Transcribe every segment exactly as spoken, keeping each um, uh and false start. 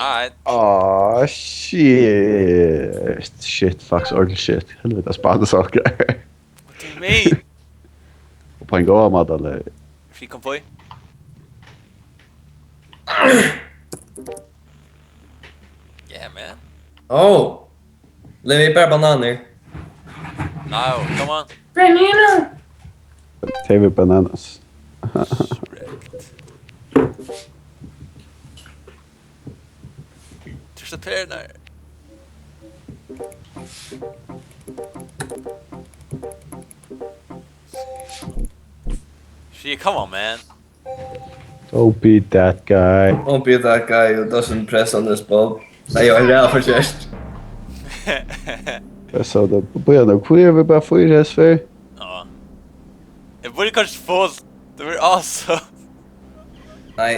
Alright. Åh, shit. Shit, fucks, ordentligt shit. Helvete, jeg sparte saker. What do you mean? Og på en god måte, eller? Fri konvoi. Yeah, man. Oh. Lever vi bare bananer? No, come on. Banana. Favorite bananas. Right. Trýst á perurnar. Shit, come on, man. Don't be that guy. Don't be that guy who doesn't press on this bulb. Nei, eg var ræðuliga forkert. Eg sá tað. Bíða nú, hví eru vit bara fýra hesar ferð? Ja. Eg burde kanskje fáa... Det var awesome. Nei.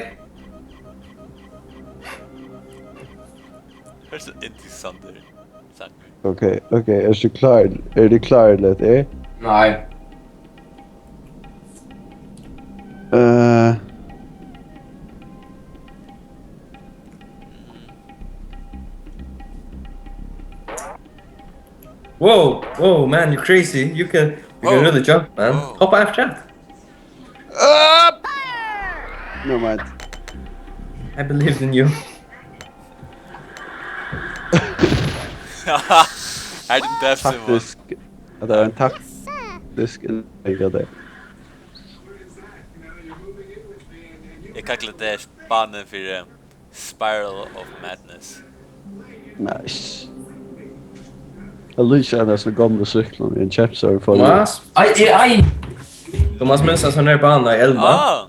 Hør så interessant det er. Takk. Ok, ok, er du klar? Er du klar, Lett? Nei. Eh. Whoa, whoa, man, you're crazy. You can, you can Whoa. Really jump, man. Whoa. Hoppa av chat. Up! Never mind. I believed in you. I didn't have to. Taktisk. Ja, det var en taktisk innlegg av det. Eg kalli tað banan fyri Spiral of Madness. Nice. Eg lýsi henni sum gomlu súkkluni í ein kjempstórur formi. Thomas? Ai, ai, ai! Thomas minnist ein sånn her bana í Elva. Ah!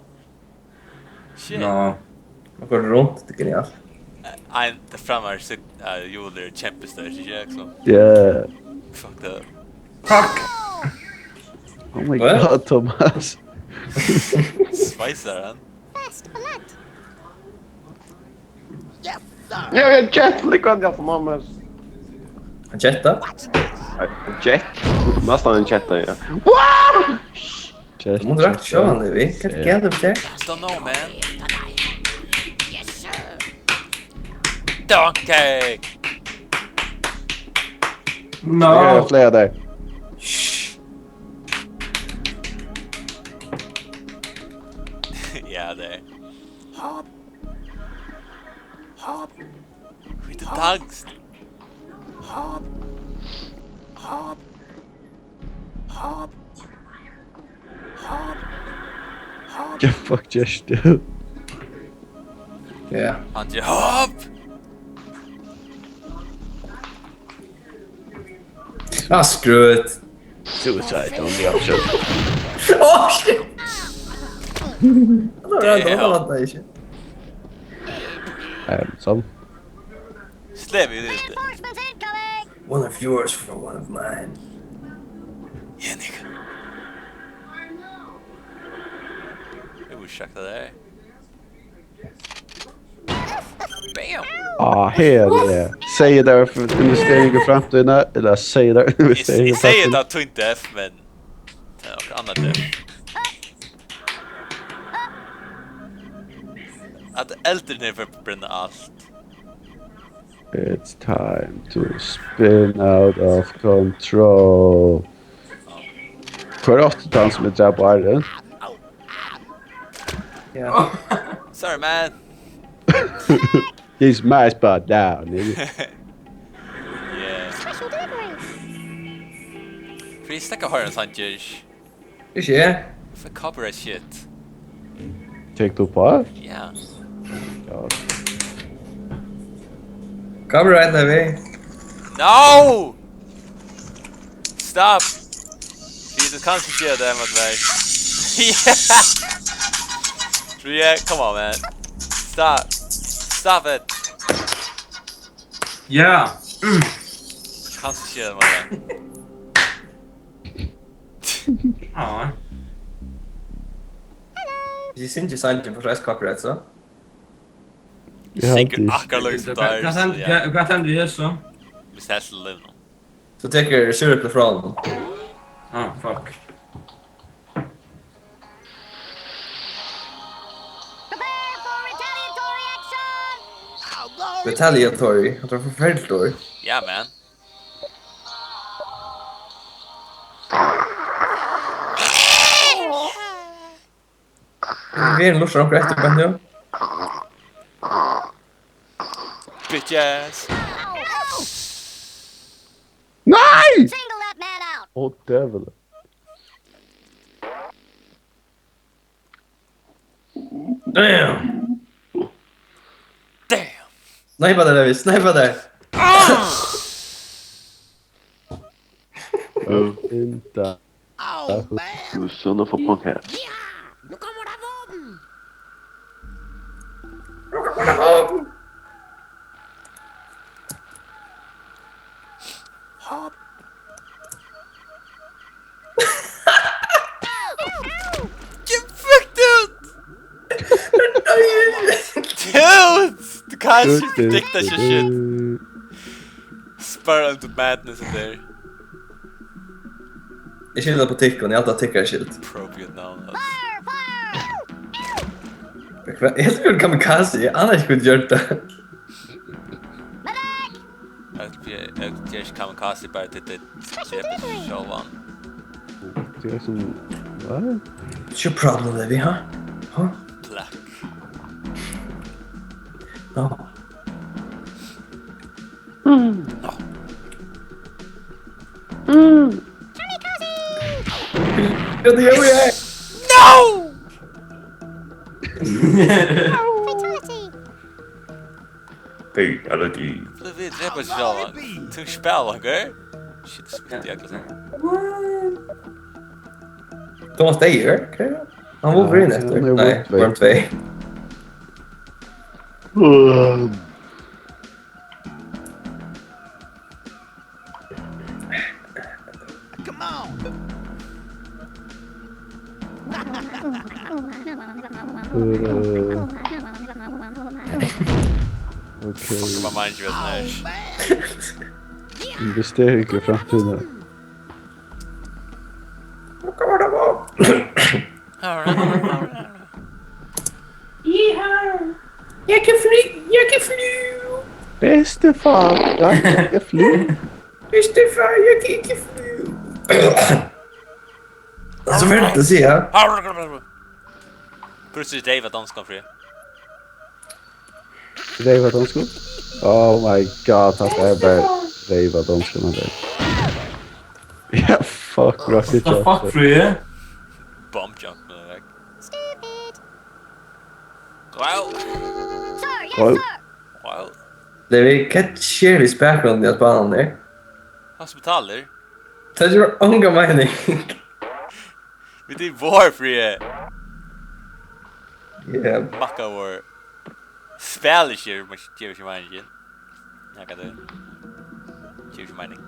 Shit. Nå. Man går rundt, det er genialt. Ein, tað framar sit, uh, Júl er kjempestørst, ikki, Axel? Yeah. Fuck that. Fuck! Oh my Hva? God, Thomas. Sveisar hann. Fast blood. Yes, sir. Ja, ja, jet, like on the Thomas. Jetta? Jet? Næstan ein jetta, ja. Wow! Jet, Du munt jet, rakt sjá hann, jet. Levi. Hvat er galt við tær? I don't know, man. Donkey! No. Ja, fleiri der. Shh. Ja, der. Hop. Hop. With the dogs. Hop. Hop. Hop. Hop. Hop. Hvat fuck gert tú? Ja. Hann ger hop. Ah, screw it. Suicide only option. Oh, shit. Damn. Hann var random, hann var ikki. Ehm, sånn. Slev í det. Reinforcements incoming! One of yours for one of mine. Yeah, nigga. Eg vissi ikki det der. Bam! Ah, her er det. Sigur tað investering í framtíðina, ella sigur tað investering í framtíðina? Eg, eg sigi tað Twin Death, men tað er nokk annað death. At eldurin er fyri at brenna alt. It's time to spin out of control. Hvør átti tann sum eg drap áðrenn? Ja. Sorry, man. He's my spot down, nigga. Yeah. Special deliveries. Please, like a horror, Sanchez. Ikki eg. For copyright shit. Tek tú upp á? Ja. Ja. Copyright, Levi. No! Stop! Jesus, kanskje sier det, Matvei. Yeah! Three, come on, man. Stop. Stop it. Ja. Mm. Kanskje sier det, Matvei. Ja. Hvis jeg synes, sangin får flest copyright, så. Ja, sikkert det akkurat løgn som der, hvat så hend-, ja. Hva, hva hender her så? Hvis jeg slår løgn nå. Så tekur Sirip frá honum. Ah, fuck. Prepare for retaliatory action! Retaliatory. Hatta var forferdiligt orð. Ja, man. Verðin lurtar onkur eftir beint nú. Bitches. Nei! Single that man out. Ó, djevul. Damn! Damn! Sniper der, Levi, sniper der! Ynda. Oh, man! You son of a punkhead. Look at what I've opened! Look at what I've opened! Hop. You fucked it! Dude! Du kanst ikki predikta so shit. Spur into madness in there. Eg skilji tað på tykkum, eg haldi at tykkara er skilt. Appropriate noun. Hvat? Eg helt, tú gjørdi kamikaze, eg áni ikki, hvat tú gjørdi. Eg, eg, eg eri ikki kamikaze, bara til tey drepa seg sjálvan. Tað er sum, hvat? What's your problem, Levi, huh? Huh? Black. No. Mm. No. Mm. Kamikaze! Go the other way! No! Fatality! Fatality. Blív við, drepa seg sjálvan. Tú spælir, okay? Shit, smitti akkurát. Thomas Deyer, okay. Hann var Wolverine eftir. Nei, Wolverine tvey. Come on! Uh, okay. Fuck, my mind just now. Investering í framtíðina. Alright, alright, alright. Yeehaw! Jeg kan fly! Jeg kan fly! Bedstefar, jeg kan fly! Bedstefar, jeg kan ikke fly! Så vil jeg si, ja. Plutselig drev jeg dansk, han fri. Reyva danskur? Oh my god, hatta er bara reyva danskur, man. Ja, fuck, rocket jump. What the fuck, Fríði? Bomb jump, man, like. Stupid. Wow. Sir, yes, Wow. Sir. Wow. Levi, hvat sker við spakgrundini á banan her? Hospitaler. Tað gevur onga meining. Vit eru í Warfare. Yeah. Makka War. Spælir ikki, men gevur ikki meining. Ja, hvat er? Gevur ikki meining.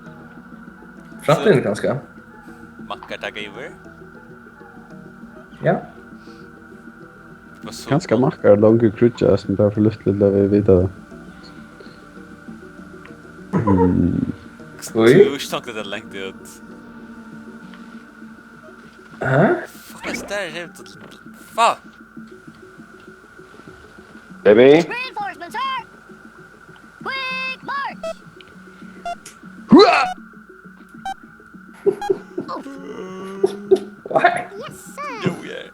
Framtíðin, so kanska. Makkar taka yvir. Ja. Hvat so? Kanska makkar longu krúggja, sum bara for lítið til at vit vita tað. Mm. Oj. Tú hevur ikki tonkt tað langt út. Hæ? Fuck, er stær her. Fuck. Baby? Reinforcements, sir! Quick march! Hurra! Why? Yes, sir! Yo, yeah.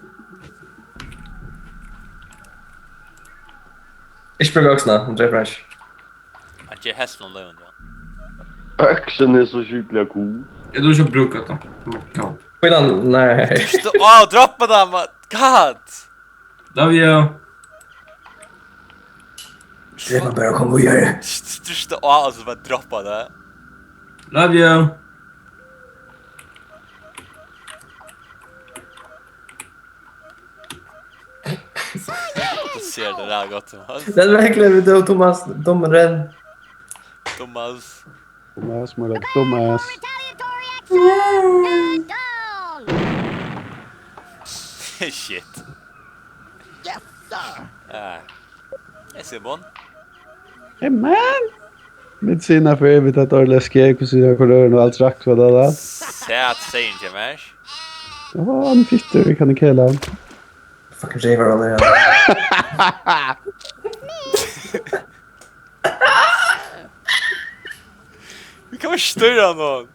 Ikki brúka øksina, hon drepur hann ikki. Hann ger helvt um løgum, ja. Øksin er so sjúkliga cool. Eg dugi ikki at brúka tað. Hví tann, nei. St-, á, droppa tað, man. God! Love you. Drep hann bara og kom víðari. St-, st-, á, og so bara droppa tað. Love you. Tú sær tað væl gott, Thomas. Tað er verkliga við tað, Thomas. Dum renn. Thomas. Thomas, more like Thomas. Shit. Yes, sir. Ah. Hey, Simon. Hey, man. Mitt sinna for evigt at orðið skeg, hvussu er koløren og alt rakt, hvat er tað? Sæt, segði ikki meir. Ó, hann er fittur, eg kann ikki hela hann. Fucking reyvar hann er. Stýra hann.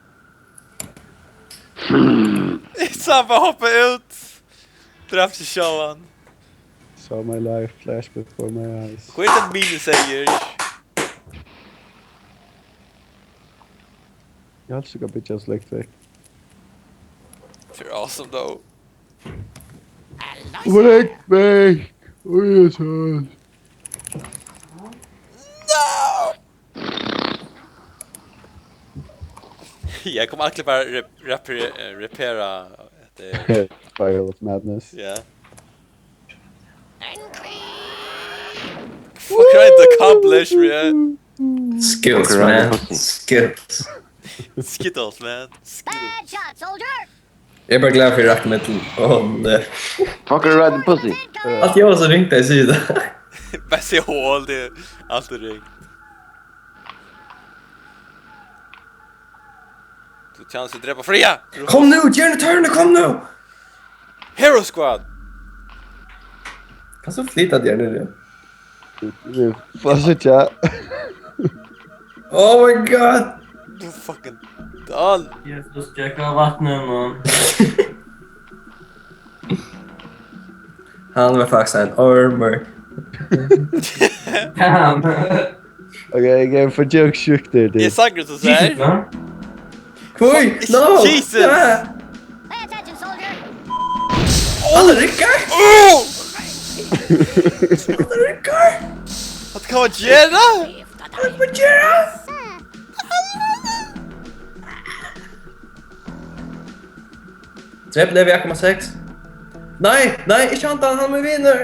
Eg sá bara hoppa út. Drap seg sjálvan. Saw my life flash before my eyes. Hvat er tað minus eigur? Eg helt sikkert byggja slekt vekk. You're awesome though. What a back. Oh, yes, sir. No! Ja, kom allir bara rep-, repre-, eh, repera. Spiral of Madness. Ja. Fuck, right, accomplish, man. Skills, man. Skills. Skittles, man. Skittles. Bad shot, soldier. Eg er bara glad fyri at eg rakti meg til. Åh, nei. Fucker right in pussy. Alt er so ringt, eg sigi tað. Bara sigi hol, tað er alt er ringt. Tú tjans at drepa Fría. Kom nú, Jeremy Turner, kom nú. Hero Squad. Kanst tú flyta teg niðri? Vit fáa síggja. Oh my god. Tú fucking done. Jesus, tjekka vatnið, man. Hann var faktiskt ein ormur. Damn. Ok, eg gav for joke sjukt her, Eg dude. Sangur sum sær. Hæ? Hví? No! Jesus! Ja. Pay attention, soldier. Hann rikkar! Oh! Hann rikkar! Hvat kann man gera? Hvat kann man gera? Drep Levi eitt komma seks. Nei, nei, ikki handan, hann er mín vinur.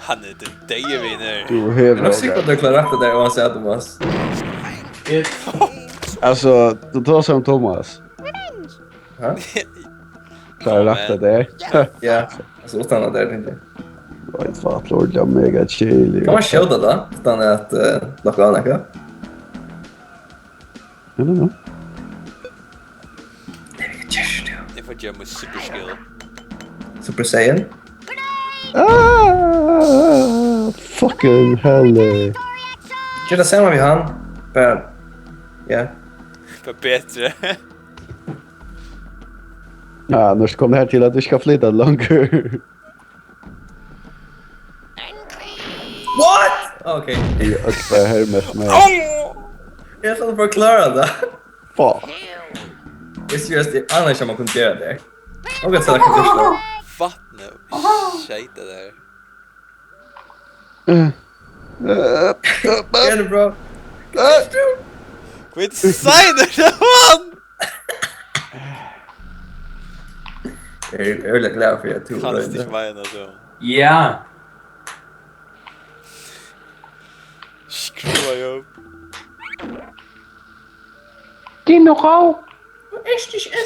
Hann er tín deyði vinur. Tú hevur Eg er nokk sikkur á, at tú klárar rætt tað har, uansett, Thomas. Altso, tú tosar um Thomas. Hæ? Klárar rætt tað har. Ja, altso, uttan at tað er, tenki eg. Veit hvat, Lord, ja, mega chill. Kann man skjóta tað, uttan at, eh, lokka av nakað? I don't know. Eg fái gera mítt super skill. Super Saiyan? Ah, fucking hell, eh. Ger tað sama við hann. Bara, ja. Bara betri. Ja, nú er komið her til, at tú skal flyta longur. What? Ok. Eg øll bara her mest meir. Eg ætlaði at forklára tað. Fuck. Eg seriøst, eg áni ikki, um man kundi gera tað har. Ok, so tað kann. Vatnið og skeita tað har. Eh, eh, eh, eh. Get it, bro. Eh. Hvat sigur tú, mann? Eg eri øgiliga glaður fyri, at tú Kanst royndi. Ikki meina so. Ja. Skrúva upp. Tað er nokk.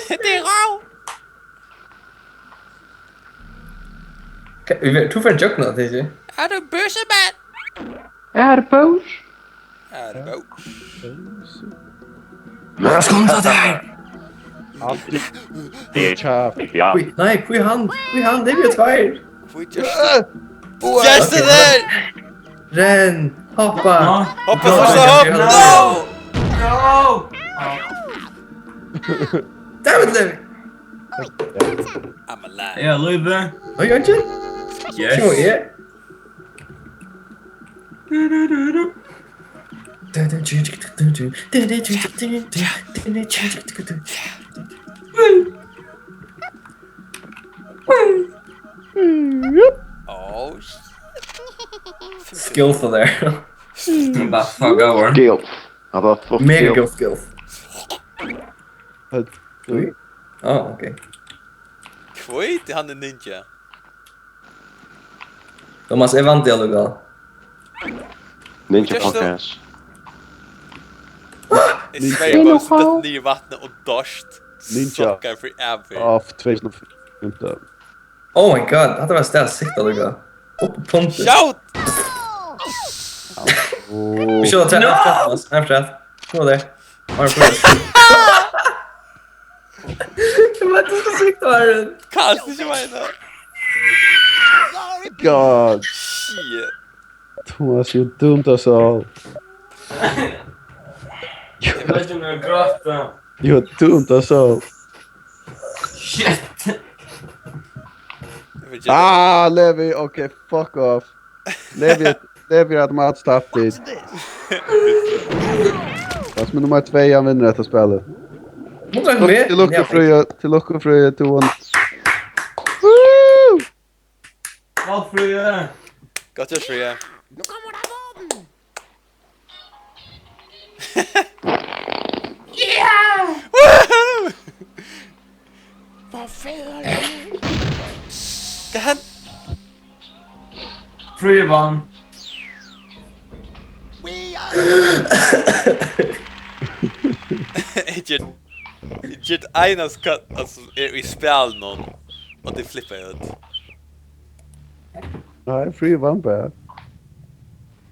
Tað er nokk. Ka-, tú fert ígjøgnum tað, ikki? Er tú bøsi, mann? Er bós? Er bós. Men skunda tær! Alt er kjaft. Ja. Hví, nei, hví hann? Hví hann? Tað eru tveir. Hví just, just tað har! Renn! Hoppa! Hoppa, hoppa, hoppa! No! No! Damn it, Levi! I'm alive. Eg eri í lívi. Oi, oi, oi. Yes. Sure, yeah. Oh, shit. Skills á tær. Bara fuck over. Skills. Hann var fuck Mega skills. Góð skills. Oj. Ah, ok. Hví? Hann er ninja. Thomas, eg vann teg allíkavæl. Ninja Just Podcast. Eg svei bara, so dett niður í vatnið og dodged. Ninja. Sokkar forever. Av tvey túsund og fimtan. Oh my god, hatta var stæð sitt allíkavæl. Upp á punktið. Shout! Au. Vit skjóta afturat, Thomas. Afturat. Kom der. Har er punkt. Eg veit, tú skal sikta her. Kanst ikki meina. God. Shit. Thomas, you doomed us all. Eg Legend er gráta. You doomed us all. Shit. Eg vil gera Ah, Levi, okay, fuck off. Levi, Levi er automatiskt tappur. Fast med nummer två, han vinner detta spelet. Mot en med. Til lykke, Fríði. Til lykke, Fríði. Two one. Woo! Valfrie. Gott gjort, Fríði. Nu kommer der våben! Woohoo! Hvor fed er Hva hen? Fríði vann. We are Eg ger, eg ger eina skatt, altso, er í spælinum, og tað flippar eg út. Nej, Fríði vann bara.